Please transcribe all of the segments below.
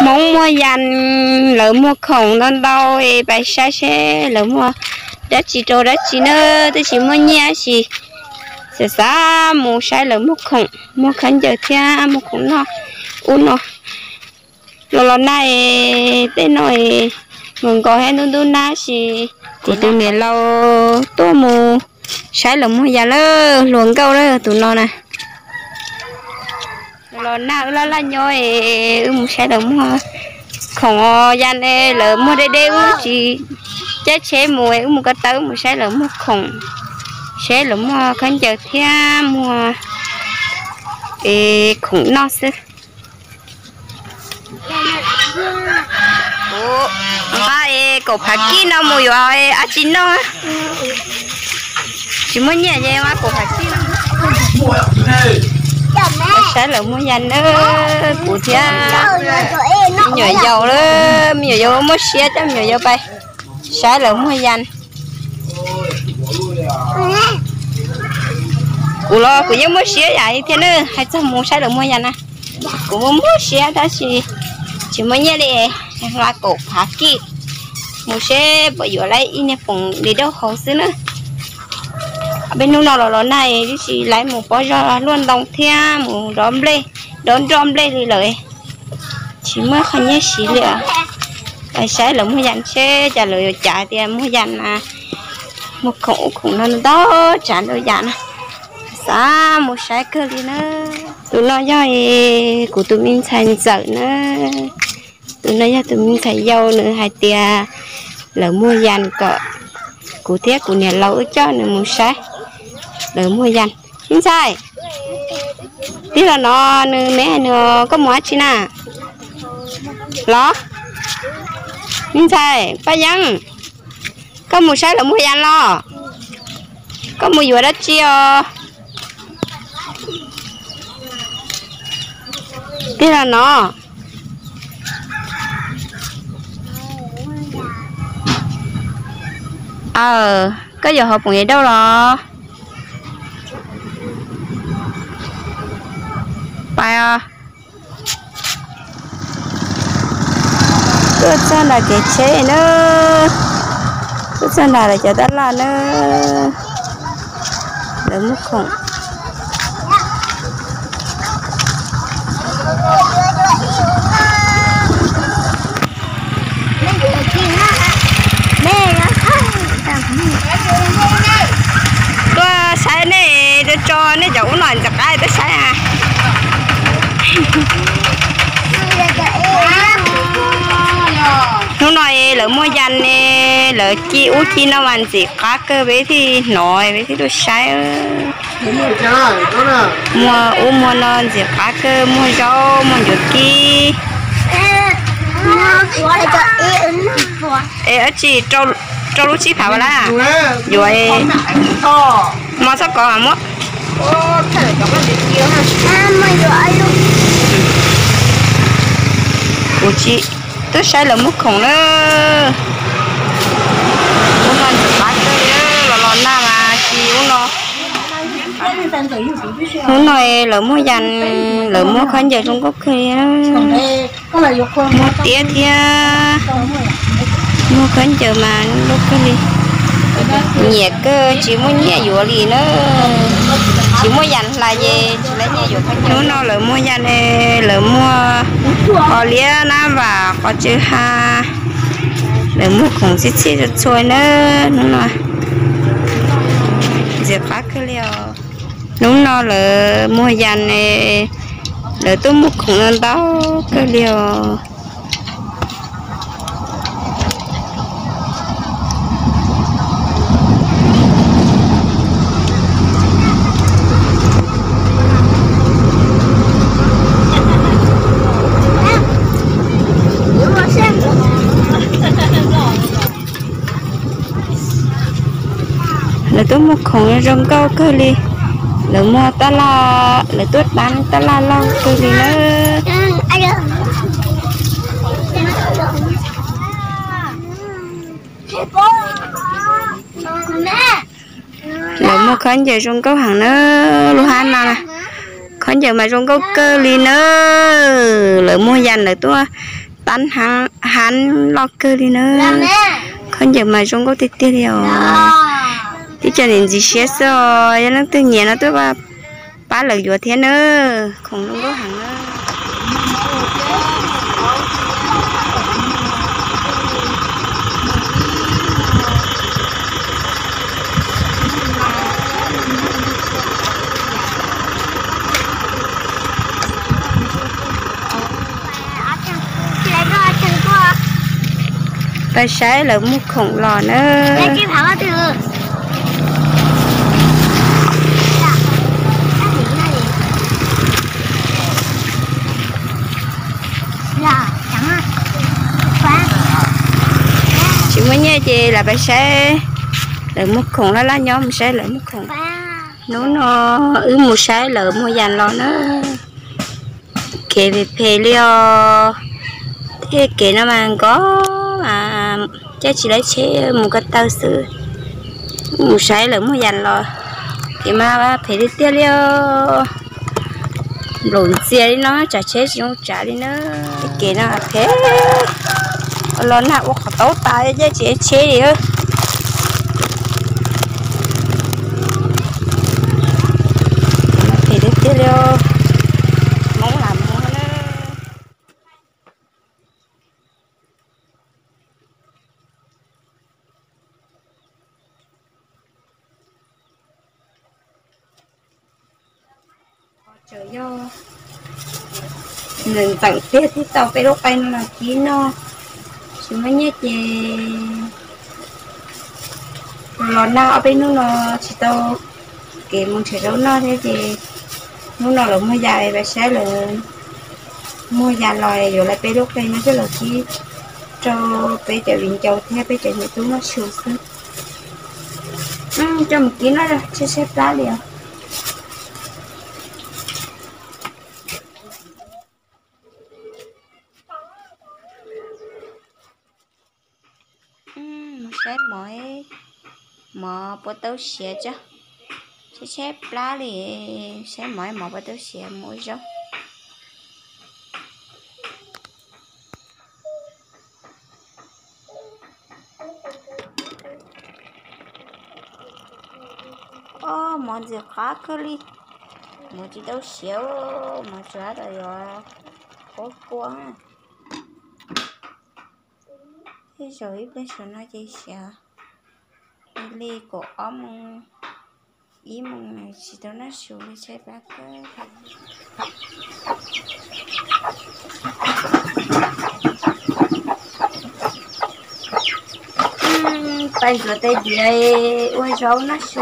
Hmoob muag yas, lawv muag khoom ntau ntau es pais saib seb lawv muag dab tsi rau dab tsi na, twb tsis muaj nyiaj tab sis xav xav mus saib lawv muag khoom, muag khaub ncaws thiab muag khoom noj ub no. Los los nag es tej no es nkaus nkaus thiab ntub ntub nag tab sis kuv tus niam laus tuaj mus saib lawv muag yas lawm, hluas nkauj lawm tus no na. Los los nag wb laj laj nyob es wb mus saib lawv muag khoom os. Yas ne lawv muag deb deb wb tsis caij tsheb mus es wb mus ko taw wb mus saib lawv muag khoom, saib lawv muag khaub ncaws thiab muag es khoom noj xwb. Nqa es kaum phav kij no mus yuav dab tsi noj? Tsis muaj nyiaj ces nqa kaum phav kij no. Saib lawv muag yas na, kuv thiab me nyuam yaus, me nyuam yaus muaj siab coj me nyuam yaus pais saib lawv muag yas. Kuv los kuv yeej muaj siab yam li thiab na, hais txog mus saib lawv muag yas na. Kuv muaj muaj siab tab sis tsis muaj nyiaj li, nqa kaum phav kij mus seb puas yuav lawv ib niag poom di dauj hauv xwb na. Peb hnub no los los nag twb tsis lawv mus pob zog luaj ntoo thiab mus dob nplej, dob nroj nplej li lawm. Tsis muaj qhov nyiaj siv li. Saib lawv muag yas seb cas lawv yuav cav tias muag yas na, muag khoom ub khoom no ntau tsav ntau yam na. Xav mus saib kawg li na. Tus no yog kuv tus me ntxhais ntxawm na. Tus no yog tus me ntxhais yau, nws hais tias lawv muag yas kom kuv thiab kuv niam laus wb coj nws mus saib lawv muag yas. Me ntxhais, tij laug no nws me nws, koj mus dab tsi na? Los, me ntxhais Paj Yeeb, koj mus saib lawv muag yas los? Koj mus yuav dab tsi os? Tij laug no, aw, koj yuav hauv poom yas dauj los? Pais os. Tuaj txog nram kev tsheb na, tuaj txog nram lawv cov tab laj na, lawv muag khoom. Tuaj saib nej, tso nej cov ub no ntxim qab tuaj saib. Hnub no lawv muag yas ne, lawv ci ub ci no mas ntxim qab kawg, peb thiaj hnov peb thiaj tuaj saib. Muag ub muag no ntxim qab kawg, muag zaub muag ncuav kib. Es dab tsi, rau lub tsib phav vas lab yuav mos txoj kov mas muab. Kuv tsis tuaj saib lawv muag khoom na. Ub no ntxim qab kawg li, los los nag mas ci ub no. Hnub no lawv muag yas, lawv muag khaub ncaws zoo nkauj kawg li. Muag tiab thiab muag khaub ncaws mas zoo nkauj kawg li. Nyiam kawg tsis muaj nyiaj yuav li na. Tsis muaj yas hlais ces tsis muaj nyiaj yuav. Hnub no lawv muag yas ne, lawv muag os liab nab vam qos tsw ha. Lawv muag khoom txhij txhij txhua txhua na. Hnub no ntxim qab kawg li os. Hnub no lawv muag yas ne, lawv tuaj muag khoom no ntau kawg li os. Lawv tuaj muag khoom zoo nkauj kawg li. Lawv muag tab laj, lawv tuaj dab tab laj loj kawg li na. Lawv muag khaub ncaws zoo nkauj heev na, lub hab no na. Khaub ncaws mas zoo nkauj kawg li na. Lawv muag yas lawv tuaj tab hav loj kawg li na. Khaub ncaws mas zoo nkauj tiag tiag li os. Tib co niam ntxiv siab xwb os, yog leej twg nyiam no tuaj pab lawv yuav thiab na. Khoom zoo nkauj heev na. Pais saib lawv muag khoom los na. Tsis muaj nyiaj ces lam pais saib lawv muag khoom laj laj nyob, mus saib lawv muag khoom. Hnub no wb mus saib lawv muag yas los na. Kev phem phem li os. Tej kev no mas nkos mas caij tsis laib tsheb mus ko taw xwb. Mus saib lawv muag yas los, kev mas phem tiag tiag li os. Nplaum ntxias li no, tsav tsheb tsis zoo tsav li na. Tej kev no phem, los nag ua qhov taub tas caij tsis laib tsheb li. Phem tiag tiag li os. Hmoob lam mus na. Tseem yog ntxeem tiag thiaj tau peb lub qe no los kib noj. Tsis muaj nyiaj ces los nag ob peb hnub no tsis tau kev mus nrhiav zaub noj thiab ces hnub no lawv muag yas, pais saib lawv muag yas los yuav lawv peb lub qe no coj los kib rau peb cov viv ncaus thiab peb cov niam tub noj su xwb. Coj mus kib noj, tshaib tshaib plab li os. Mus saib mov, mov puas tau siav tso. Tshaib tshaib plab li, saib mov, mov puas tau siav mus ua zaub. Ob, mov ntxim qab kawg li. Mov tsis tau siav, mov tsuas tas yuav qhuav kua. Tej zaum ib pliag saum no ces siav li kaum ob moos, ib moos tsis tau noj su li, tshaib plab kawg. Pais ntxuav tais diav ua zaub noj su,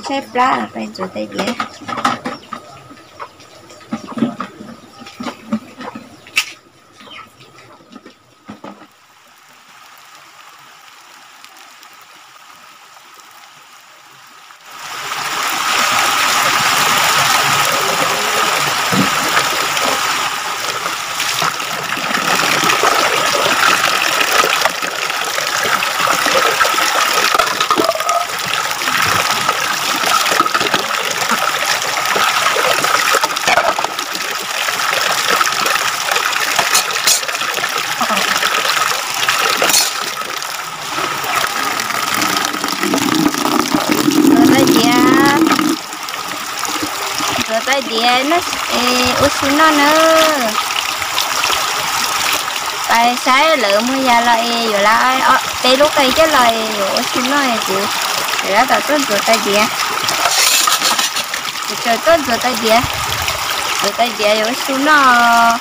tshaib plab, pais ntxuav tais diav. Ntxuav tais diav, ntxuav tais diav ua su noj nawb. Pais saib lawv muag yas los es yuav lawv peb lub qe coj los es yuav ua su noj es kuv yuav tab tom tuaj ntxuav tais diav. Kuv tseem tuaj ntxuav tais diav, ntxuav tais diav yuav ua su noj.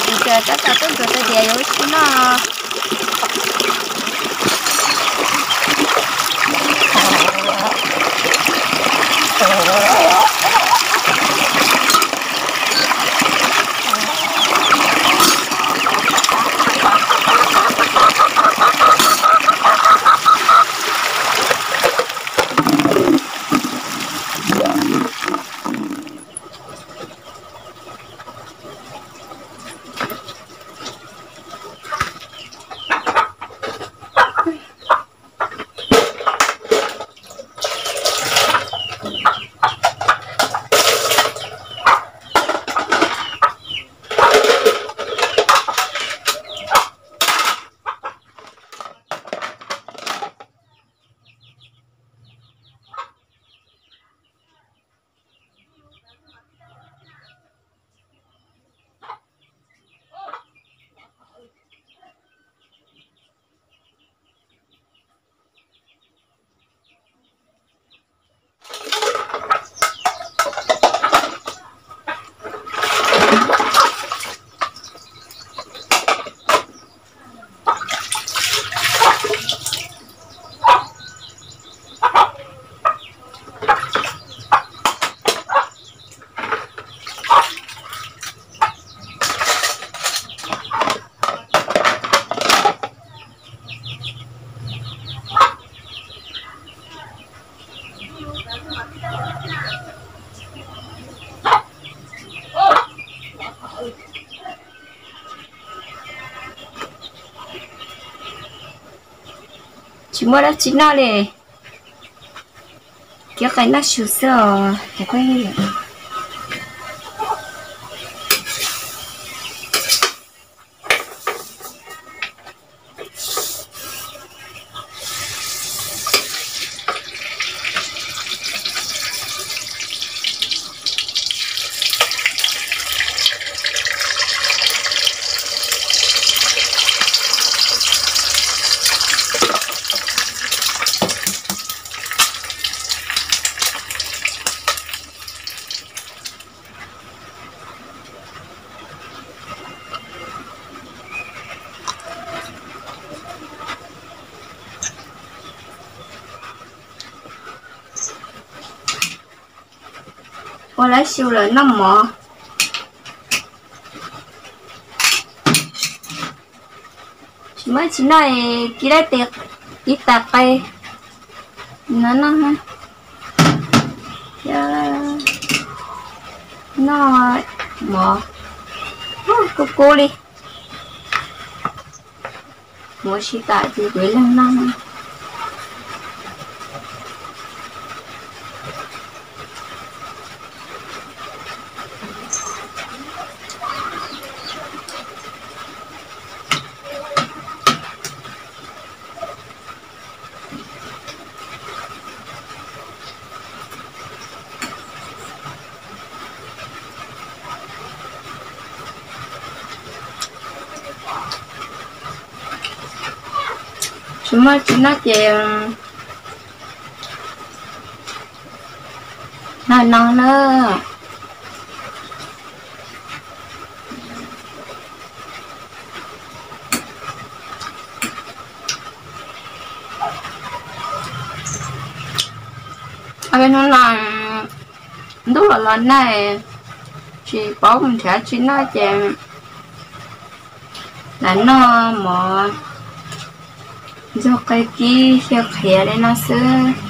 Kuv tseem tab tom tuaj ntxuav tais diav yuav ua su noj. Tsis muaj dab tsi noj li, kib qe noj su xwb os. Ua lab su lawm noj mov. Tsis muaj tsi noj, kib dab tes, kib tas qe no noj. Noj mov kub kub li. Muab sib tam ces kuv ib leeg noj. Tsis muaj tsi noj ces noj no na. Hnub no ntuj los los nag, tsis paub mus nrhiav tsi noj ces lam noj mov ntxuag qe kib xyaw qhiav li no xwb.